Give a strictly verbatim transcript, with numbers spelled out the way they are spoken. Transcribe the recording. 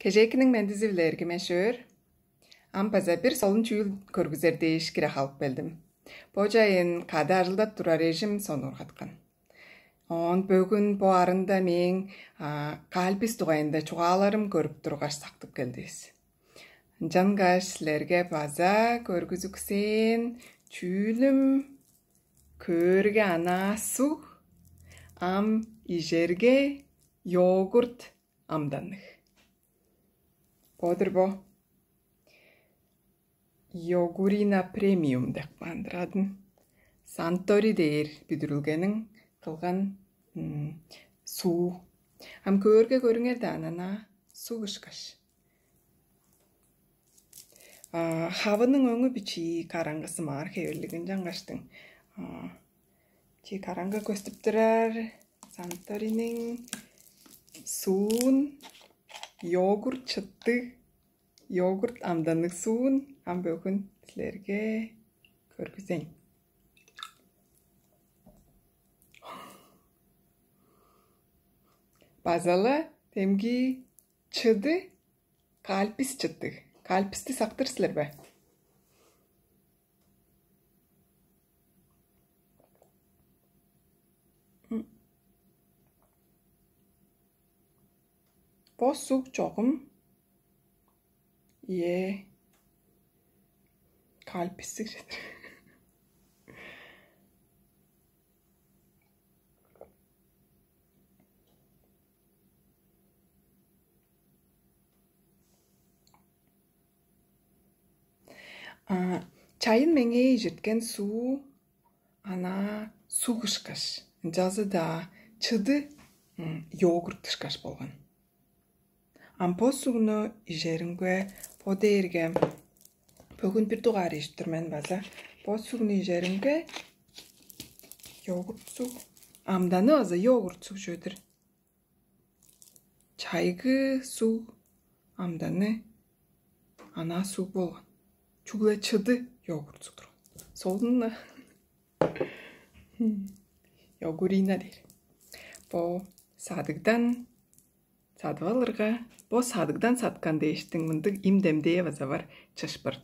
Кежээкиниң мендизи-биле, эргим эш-өөр. Ам база бир солун чүүл көргүзер дээш кире халып келдим. Бо чайын кады ажылдап турар эжим сонуургаткан. Оон бөгүн бо арында мээң кальпис дугайында чугааларым көрүп тургаш сактып келдивис. Ынчангаш силерге база көргүзүксээн чүүлүм көөрге анаа суг, ам ижерге йогурт амданныг. Бо-дур бо. Йогурина премиум деп каан-дыр адын. Сантори дээр бүдүрүлгениң кылган суу. Ам көөрге көрүңер даан, анаа суг ышкаш. Хавының өңү бичии караңгысы маар хевирлиг, ынчангаштың чи караңгы көстүп турар Санториниң суун, йогурт чыттыг, йогурт амданныг суун ам бөгүн силерге көргүзейн. База-ла демги чыды кальпис чыттыг. Кальписти сактыр силер бе? Бо суг чогум, ийе, кальпистиг чыдыр. Чайын меңээ ижирткен суу анаа суг ышкаш, ынчалза-даа чыды йогурт ышкаш болган. Ам бо сугну ижеримге, бо дээрге бөгүн бир дугаар ижип тур мен база. Бо сугну ижеримге йогурт суг, амданы база йогурт суг чүве-дир. Чайгы суг, амданы анаа суг болган. Чүгле чыды йогурт суг турган. Солун-на. Йогурина дээр. Бо садыгдан садып алырга, бо садыгдан саткан дээштиң мындыг им-демдээ база бар, чыпшырт.